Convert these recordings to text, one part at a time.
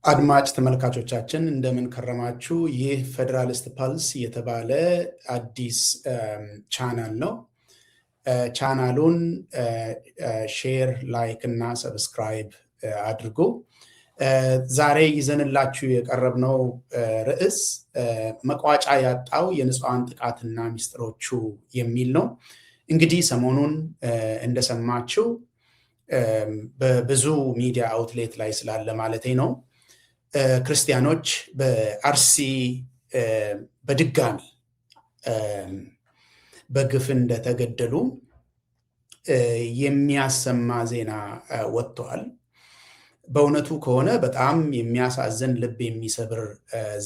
አድማጭ ተመልካቾቻችን፣ እንደምን ከረማችሁ? ይህ Federalist Pulse የተባለ አዲስ ቻናል ነው። ቻናሉን share፣ like እና subscribe አድርጉ። ዛሬ ይዘንላችሁ የቀረብነው ርዕስ መቋጫ ያጣው የንጹሐን ጥቃትና ሚስጥሮቹ የሚል ነው። እንግዲህ ሰሞኑን እንደሰማችሁ፣ በብዙ media outlet ላይ ስላለ ማለቴ ነው፣ ክርስቲያኖች በአርሲ በድጋሚ በግፍ እንደተገደሉ የሚያሰማ ዜና ወጥተዋል። በእውነቱ ከሆነ በጣም የሚያሳዝን፣ ልብ የሚሰብር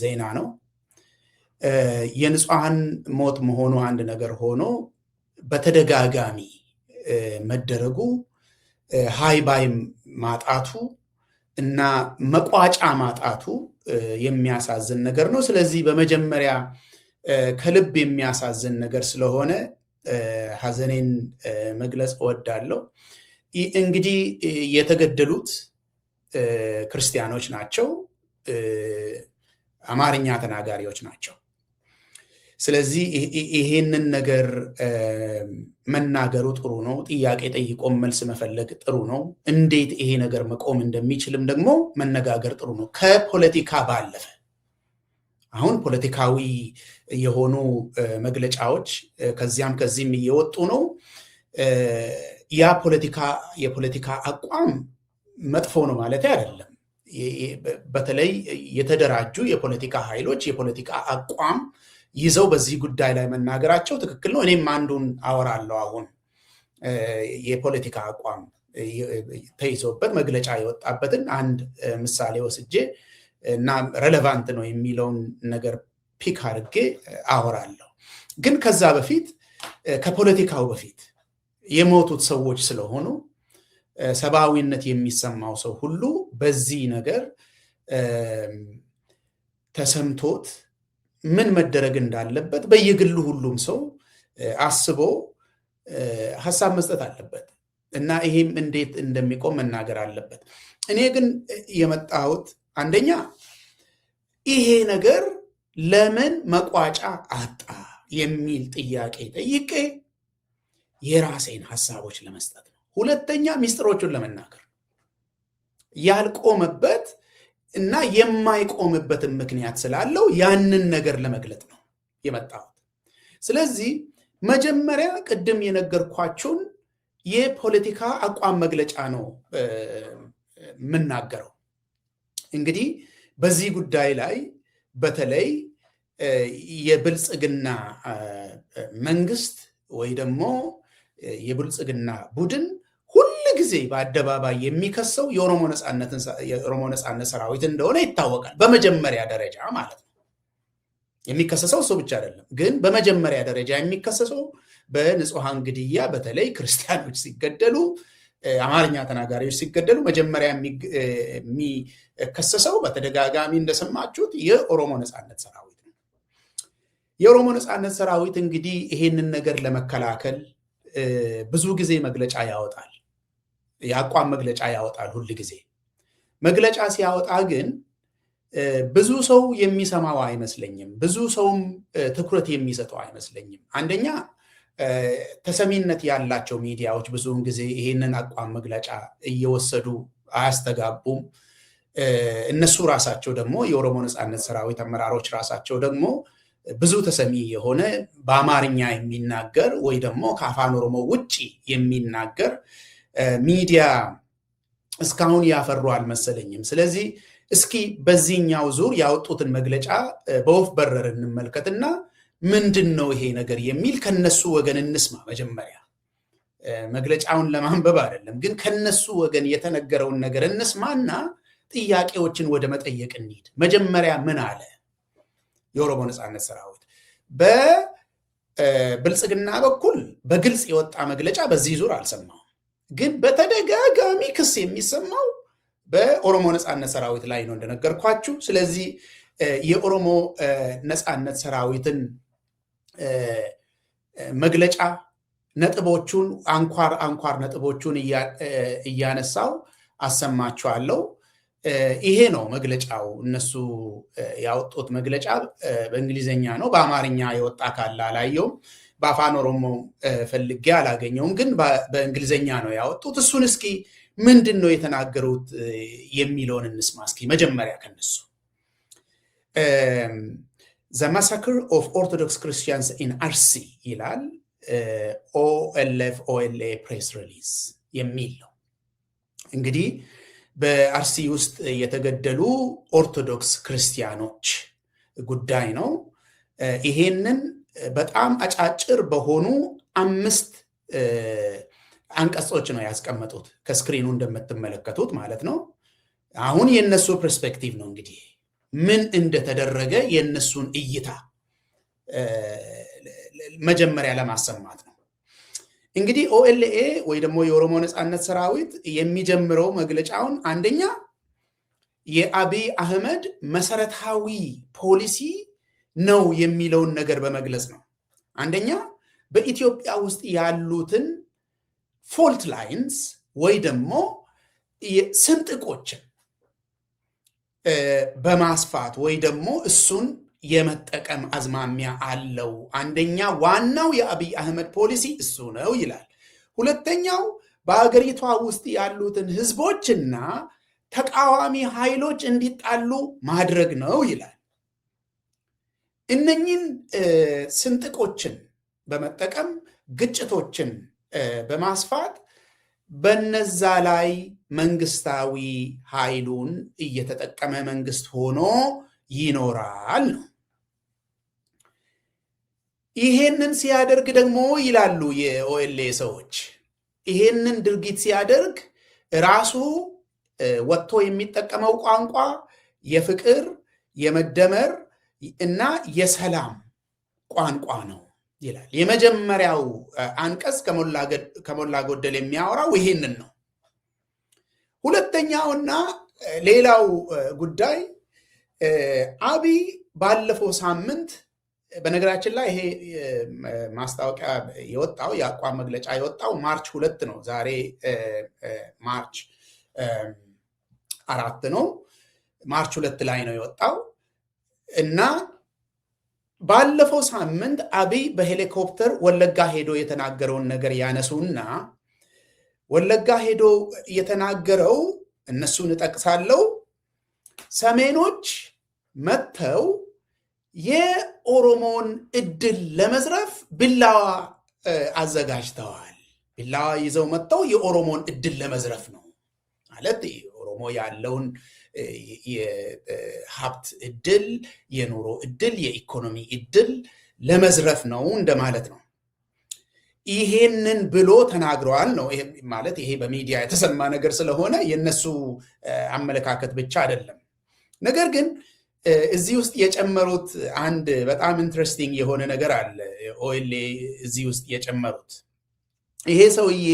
ዜና ነው። የንጹሐን ሞት መሆኑ አንድ ነገር ሆኖ በተደጋጋሚ መደረጉ፣ ሃይ ባይ ማጣቱ እና መቋጫ ማጣቱ የሚያሳዝን ነገር ነው። ስለዚህ በመጀመሪያ ከልብ የሚያሳዝን ነገር ስለሆነ ሀዘኔን መግለጽ እወዳለሁ። እንግዲህ የተገደሉት ክርስቲያኖች ናቸው፣ አማርኛ ተናጋሪዎች ናቸው። ስለዚህ ይሄንን ነገር መናገሩ ጥሩ ነው። ጥያቄ ጠይቆም መልስ መፈለግ ጥሩ ነው። እንዴት ይሄ ነገር መቆም እንደሚችልም ደግሞ መነጋገር ጥሩ ነው። ከፖለቲካ ባለፈ አሁን ፖለቲካዊ የሆኑ መግለጫዎች ከዚያም ከዚህም እየወጡ ነው። ያ የፖለቲካ አቋም መጥፎ ነው ማለት አይደለም። በተለይ የተደራጁ የፖለቲካ ኃይሎች የፖለቲካ አቋም ይዘው በዚህ ጉዳይ ላይ መናገራቸው ትክክል ነው። እኔም አንዱን አወራለሁ። አሁን የፖለቲካ አቋም ተይዞበት መግለጫ የወጣበትን አንድ ምሳሌ ወስጄ እና relevant ነው የሚለውን ነገር pick አድርጌ አወራለሁ። ግን ከዛ በፊት፣ ከፖለቲካው በፊት የሞቱት ሰዎች ስለሆኑ ሰብአዊነት የሚሰማው ሰው ሁሉ በዚህ ነገር ተሰምቶት ምን መደረግ እንዳለበት በየግሉ ሁሉም ሰው አስቦ ሀሳብ መስጠት አለበት እና ይሄም እንዴት እንደሚቆም መናገር አለበት። እኔ ግን የመጣሁት አንደኛ ይሄ ነገር ለምን መቋጫ አጣ የሚል ጥያቄ ጠይቄ የራሴን ሀሳቦች ለመስጠት ነው። ሁለተኛ ሚስጥሮቹን ለመናገር፣ ያልቆመበት እና የማይቆምበትን ምክንያት ስላለው ያንን ነገር ለመግለጥ ነው የመጣሁት። ስለዚህ መጀመሪያ ቅድም የነገርኳችሁን የፖለቲካ አቋም መግለጫ ነው የምናገረው። እንግዲህ በዚህ ጉዳይ ላይ በተለይ የብልጽግና መንግስት ወይ ደግሞ የብልጽግና ቡድን ሁል ጊዜ በአደባባይ የሚከሰው የኦሮሞ ነፃነት ሰራዊት እንደሆነ ይታወቃል። በመጀመሪያ ደረጃ ማለት ነው። የሚከሰሰው እሱ ብቻ አይደለም፣ ግን በመጀመሪያ ደረጃ የሚከሰሰው በንጹሐን ግድያ፣ በተለይ ክርስቲያኖች ሲገደሉ፣ አማርኛ ተናጋሪዎች ሲገደሉ መጀመሪያ የሚከሰሰው በተደጋጋሚ እንደሰማችሁት የኦሮሞ ነፃነት ሰራዊት ነው። የኦሮሞ ነፃነት ሰራዊት እንግዲህ ይሄንን ነገር ለመከላከል ብዙ ጊዜ መግለጫ ያወጣል። የአቋም መግለጫ ያወጣል። ሁል ጊዜ መግለጫ ሲያወጣ ግን ብዙ ሰው የሚሰማው አይመስለኝም። ብዙ ሰውም ትኩረት የሚሰጠው አይመስለኝም። አንደኛ ተሰሚነት ያላቸው ሚዲያዎች ብዙውን ጊዜ ይሄንን አቋም መግለጫ እየወሰዱ አያስተጋቡም። እነሱ ራሳቸው ደግሞ፣ የኦሮሞ ነፃነት ሰራዊት አመራሮች ራሳቸው ደግሞ ብዙ ተሰሚ የሆነ በአማርኛ የሚናገር ወይ ደግሞ ከአፋን ኦሮሞ ውጭ የሚናገር ሚዲያ እስካሁን ያፈሩ አልመሰለኝም። ስለዚህ እስኪ በዚህኛው ዙር ያወጡትን መግለጫ በወፍ በረር እንመልከትና ምንድን ነው ይሄ ነገር የሚል ከነሱ ወገን እንስማ። መጀመሪያ መግለጫውን ለማንበብ አይደለም፣ ግን ከነሱ ወገን የተነገረውን ነገር እንስማና ጥያቄዎችን ወደ መጠየቅ እንሂድ። መጀመሪያ ምን አለ የኦሮሞ ነፃነት ሰራዊት? በብልጽግና በኩል በግልጽ የወጣ መግለጫ በዚህ ዙር አልሰማሁም። ግን በተደጋጋሚ ክስ የሚሰማው በኦሮሞ ነፃነት ሰራዊት ላይ ነው እንደነገርኳችሁ። ስለዚህ የኦሮሞ ነፃነት ሰራዊትን መግለጫ ነጥቦቹን፣ አንኳር አንኳር ነጥቦቹን እያነሳው አሰማችኋለሁ። ይሄ ነው መግለጫው። እነሱ ያወጡት መግለጫ በእንግሊዝኛ ነው። በአማርኛ የወጣ ካለ አላየውም። በአፋን ኦሮሞ ፈልጌ አላገኘውም፣ ግን በእንግሊዝኛ ነው ያወጡት። እሱን እስኪ ምንድን ነው የተናገሩት የሚለውን እንስማ እስኪ መጀመሪያ ከነሱ። "The massacre of Orthodox Christians in Arsi" ይላል፣ OLF OLA press release የሚል ነው። እንግዲህ በአርሲ ውስጥ የተገደሉ ኦርቶዶክስ ክርስቲያኖች ጉዳይ ነው። ይሄንን በጣም አጫጭር በሆኑ አምስት አንቀጾች ነው ያስቀመጡት፣ ከ screen ኑ እንደምትመለከቱት ማለት ነው። አሁን የነሱ perspective ነው እንግዲህ፣ ምን እንደተደረገ የነሱን እይታ መጀመሪያ ለማሰማት ነው። እንግዲህ OLA ወይ ደግሞ የኦሮሞ ነፃነት ሰራዊት የሚጀምረው መግለጫውን አንደኛ የአብይ አህመድ መሰረታዊ ፖሊሲ ነው የሚለውን ነገር በመግለጽ ነው። አንደኛ በኢትዮጵያ ውስጥ ያሉትን fault lines ወይ ደግሞ ስንጥቆችን በማስፋት ወይ ደግሞ እሱን የመጠቀም አዝማሚያ አለው። አንደኛ ዋናው የአብይ አህመድ ፖሊሲ እሱ ነው ይላል። ሁለተኛው በሀገሪቷ ውስጥ ያሉትን ህዝቦችና ተቃዋሚ ኃይሎች እንዲጣሉ ማድረግ ነው ይላል። እነኚህን ስንጥቆችን በመጠቀም ግጭቶችን በማስፋት በነዛ ላይ መንግስታዊ ኃይሉን እየተጠቀመ መንግስት ሆኖ ይኖራል ነው። ይሄንን ሲያደርግ ደግሞ ይላሉ የ OLA ሰዎች፣ ይሄንን ድርጊት ሲያደርግ ራሱ ወጥቶ የሚጠቀመው ቋንቋ የፍቅር፣ የመደመር እና የሰላም ቋንቋ ነው ይላል። የመጀመሪያው አንቀጽ ከሞላ ጎደል የሚያወራው ይሄንን ነው። ሁለተኛውና ሌላው ጉዳይ አብይ ባለፈው ሳምንት፣ በነገራችን ላይ ይሄ ማስታወቂያ የወጣው፣ የአቋም መግለጫ የወጣው March 2 ነው። ዛሬ March 4 ነው። March 2 ላይ ነው የወጣው እና ባለፈው ሳምንት አብይ በሄሊኮፕተር ወለጋ ሄዶ የተናገረውን ነገር ያነሱና ወለጋ ሄዶ የተናገረው፣ እነሱን እጠቅሳለሁ፣ ሰሜኖች መጥተው የኦሮሞን እድል ለመዝረፍ ቢላዋ አዘጋጅተዋል። ቢላዋ ይዘው መጥተው የኦሮሞን እድል ለመዝረፍ ነው ማለት ኦሮሞ ያለውን የሀብት እድል፣ የኑሮ እድል፣ የኢኮኖሚ እድል ለመዝረፍ ነው እንደማለት ነው። ይሄንን ብሎ ተናግረዋል ነው ማለት። ይሄ በሚዲያ የተሰማ ነገር ስለሆነ የነሱ አመለካከት ብቻ አይደለም። ነገር ግን እዚህ ውስጥ የጨመሩት አንድ በጣም interesting የሆነ ነገር አለ። OLA እዚህ ውስጥ የጨመሩት ይሄ ሰውዬ፣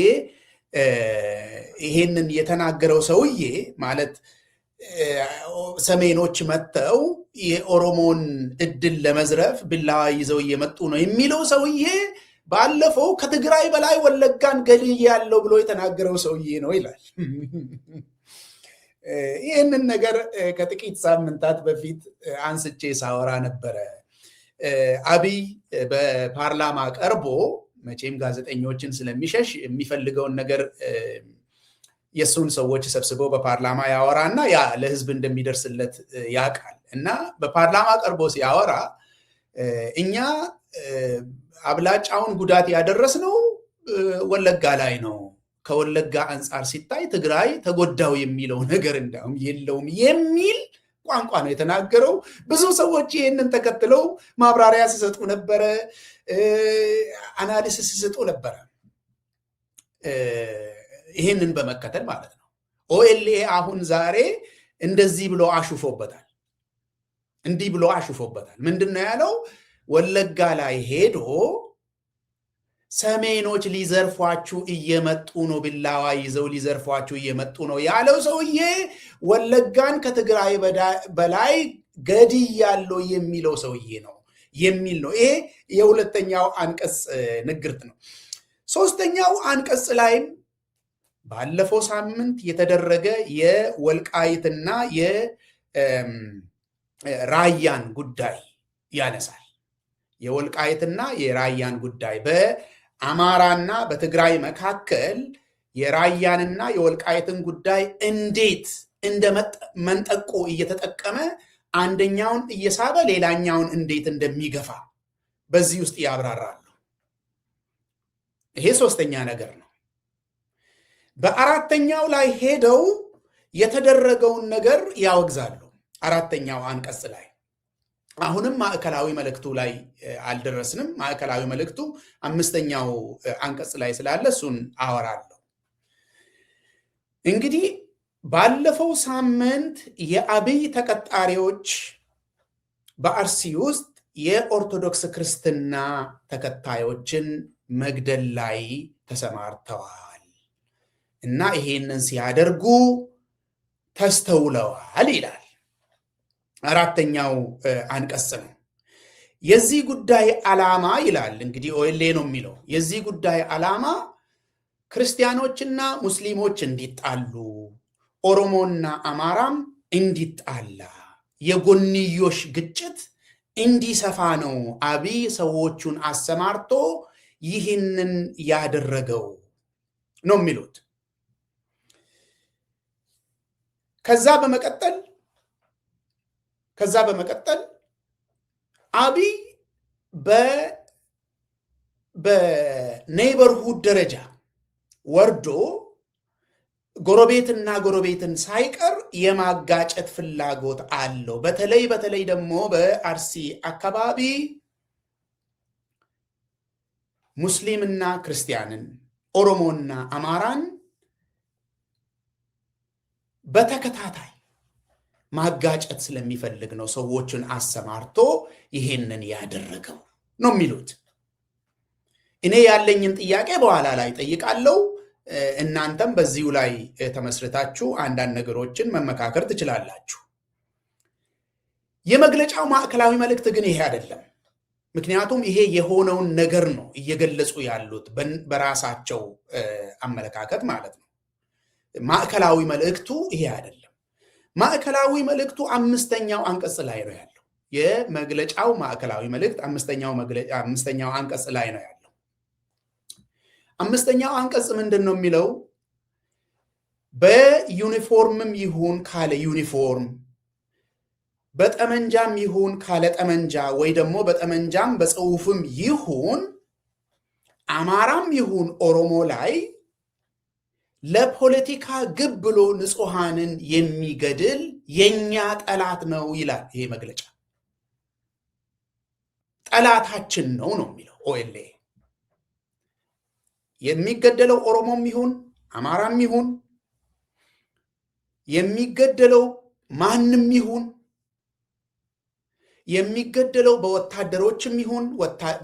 ይሄንን የተናገረው ሰውዬ፣ ማለት ሰሜኖች መጥተው የኦሮሞን እድል ለመዝረፍ ቢላዋ ይዘው እየመጡ ነው የሚለው ሰውዬ ባለፈው ከትግራይ በላይ ወለጋን ገድያለሁ ብሎ የተናገረው ሰውዬ ነው ይላል። ይህንን ነገር ከጥቂት ሳምንታት በፊት አንስቼ ሳወራ ነበረ። አብይ በፓርላማ ቀርቦ መቼም ጋዜጠኞችን ስለሚሸሽ የሚፈልገውን ነገር የእሱን ሰዎች ሰብስበው በፓርላማ ያወራና ያ ለህዝብ እንደሚደርስለት ያውቃል። እና በፓርላማ ቀርቦ ሲያወራ እኛ አብላጫውን ጉዳት ያደረስነው ወለጋ ላይ ነው፣ ከወለጋ አንጻር ሲታይ ትግራይ ተጎዳው የሚለው ነገር እንዳውም የለውም የሚል ቋንቋ ነው የተናገረው። ብዙ ሰዎች ይህንን ተከትለው ማብራሪያ ሲሰጡ ነበረ፣ analysis ሲሰጡ ነበረ። ይህንን በመከተል ማለት ነው። OLA አሁን ዛሬ እንደዚህ ብሎ አሹፎበታል። እንዲህ ብሎ አሹፎበታል። ምንድን ነው ያለው? ወለጋ ላይ ሄዶ ሰሜኖች ሊዘርፏችሁ እየመጡ ነው፣ ቢላዋ ይዘው ሊዘርፏችሁ እየመጡ ነው ያለው ሰውዬ ወለጋን ከትግራይ በላይ ገድያለሁ የሚለው ሰውዬ ነው የሚል ነው። ይሄ የሁለተኛው አንቀጽ ንግርት ነው። ሶስተኛው አንቀጽ ላይም ባለፈው ሳምንት የተደረገ የወልቃይትና የራያን ጉዳይ ያነሳል። የወልቃይትና የራያን ጉዳይ በአማራና በትግራይ መካከል የራያንና የወልቃይትን ጉዳይ እንዴት እንደ መንጠቆ እየተጠቀመ አንደኛውን እየሳበ ሌላኛውን እንዴት እንደሚገፋ በዚህ ውስጥ ያብራራሉ። ይሄ ሶስተኛ ነገር ነው። በአራተኛው ላይ ሄደው የተደረገውን ነገር ያወግዛሉ። አራተኛው አንቀጽ ላይ አሁንም ማዕከላዊ መልእክቱ ላይ አልደረስንም። ማዕከላዊ መልእክቱ አምስተኛው አንቀጽ ላይ ስላለ እሱን አወራለሁ። እንግዲህ ባለፈው ሳምንት የአብይ ተቀጣሪዎች በአርሲ ውስጥ የኦርቶዶክስ ክርስትና ተከታዮችን መግደል ላይ ተሰማርተዋል እና ይሄንን ሲያደርጉ ተስተውለዋል ይላል። አራተኛው አንቀጽ ነው። የዚህ ጉዳይ ዓላማ ይላል እንግዲህ OLA ነው የሚለው፣ የዚህ ጉዳይ ዓላማ ክርስቲያኖችና ሙስሊሞች እንዲጣሉ፣ ኦሮሞና አማራም እንዲጣላ፣ የጎንዮሽ ግጭት እንዲሰፋ ነው አብይ ሰዎቹን አሰማርቶ ይህንን ያደረገው ነው የሚሉት። ከዛ በመቀጠል አብይ በ neighborhood ደረጃ ወርዶ ጎረቤትና ጎረቤትን ሳይቀር የማጋጨት ፍላጎት አለው። በተለይ በተለይ ደግሞ በአርሲ አካባቢ ሙስሊምና ክርስቲያንን፣ ኦሮሞና አማራን በተከታታይ ማጋጨት ስለሚፈልግ ነው ሰዎችን አሰማርቶ ይሄንን ያደረገው ነው የሚሉት። እኔ ያለኝን ጥያቄ በኋላ ላይ ጠይቃለሁ። እናንተም በዚሁ ላይ ተመስርታችሁ አንዳንድ ነገሮችን መመካከር ትችላላችሁ። የመግለጫው ማዕከላዊ መልእክት ግን ይሄ አይደለም። ምክንያቱም ይሄ የሆነውን ነገር ነው እየገለጹ ያሉት በራሳቸው አመለካከት ማለት ነው። ማዕከላዊ መልእክቱ ይሄ አይደለም። ማዕከላዊ መልእክቱ አምስተኛው አንቀጽ ላይ ነው ያለው። የመግለጫው ማዕከላዊ መልእክት አምስተኛው አንቀጽ ላይ ነው ያለው። አምስተኛው አንቀጽ ምንድን ነው የሚለው? በዩኒፎርምም ይሁን ካለ ዩኒፎርም፣ በጠመንጃም ይሁን ካለ ጠመንጃ፣ ወይ ደግሞ በጠመንጃም በጽሁፍም ይሁን አማራም ይሁን ኦሮሞ ላይ ለፖለቲካ ግብ ብሎ ንጹሐንን የሚገድል የኛ ጠላት ነው ይላል ይሄ መግለጫ። ጠላታችን ነው ነው የሚለው OLA። የሚገደለው ኦሮሞም ይሁን አማራም ይሁን የሚገደለው ማንም ይሁን የሚገደለው በወታደሮችም ይሁን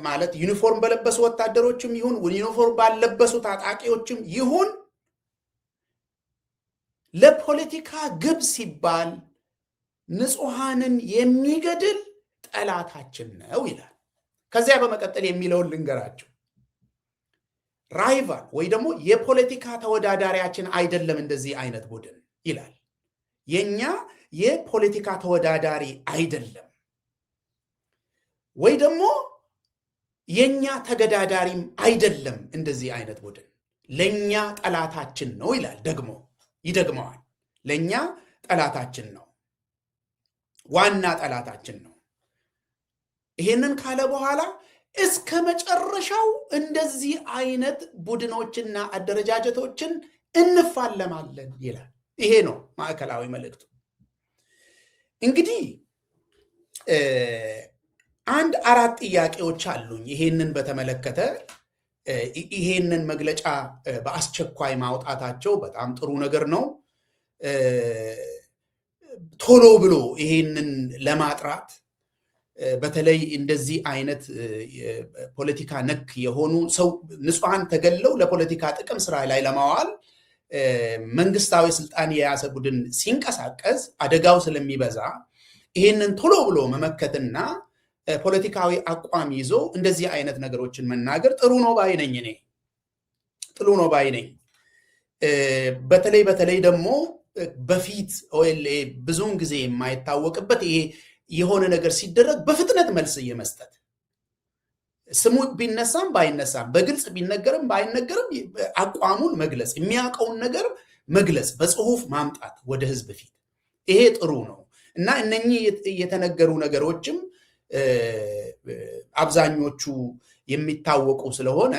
ማለት ዩኒፎርም በለበሱ ወታደሮችም ይሁን ዩኒፎርም ባልለበሱ ታጣቂዎችም ይሁን ለፖለቲካ ግብ ሲባል ንጹሐንን የሚገድል ጠላታችን ነው ይላል። ከዚያ በመቀጠል የሚለውን ልንገራችሁ። rival ወይ ደግሞ የፖለቲካ ተወዳዳሪያችን አይደለም እንደዚህ አይነት ቡድን ይላል። የኛ የፖለቲካ ተወዳዳሪ አይደለም ወይ ደግሞ የኛ ተገዳዳሪም አይደለም እንደዚህ አይነት ቡድን፣ ለኛ ጠላታችን ነው ይላል። ደግሞ ይደግመዋል። ለኛ ጠላታችን ነው፣ ዋና ጠላታችን ነው። ይሄንን ካለ በኋላ እስከ መጨረሻው እንደዚህ አይነት ቡድኖችና አደረጃጀቶችን እንፋለማለን ይላል። ይሄ ነው ማዕከላዊ መልእክቱ። እንግዲህ አንድ አራት ጥያቄዎች አሉኝ ይሄንን በተመለከተ። ይሄንን መግለጫ በአስቸኳይ ማውጣታቸው በጣም ጥሩ ነገር ነው። ቶሎ ብሎ ይሄንን ለማጥራት በተለይ እንደዚህ አይነት ፖለቲካ ነክ የሆኑ ሰው ንጹሐን ተገለው ለፖለቲካ ጥቅም ስራ ላይ ለማዋል መንግስታዊ ስልጣን የያዘ ቡድን ሲንቀሳቀስ አደጋው ስለሚበዛ ይሄንን ቶሎ ብሎ መመከትና ፖለቲካዊ አቋም ይዞ እንደዚህ አይነት ነገሮችን መናገር ጥሩ ነው ባይ ነኝ። እኔ ጥሩ ነው ባይ ነኝ። በተለይ በተለይ ደግሞ በፊት OLA ብዙውን ጊዜ የማይታወቅበት ይሄ የሆነ ነገር ሲደረግ በፍጥነት መልስ የመስጠት፣ ስሙ ቢነሳም ባይነሳም፣ በግልጽ ቢነገርም ባይነገርም አቋሙን መግለጽ፣ የሚያውቀውን ነገር መግለጽ፣ በጽሁፍ ማምጣት ወደ ህዝብ ፊት፣ ይሄ ጥሩ ነው። እና እነኚህ የተነገሩ ነገሮችም አብዛኞቹ የሚታወቁ ስለሆነ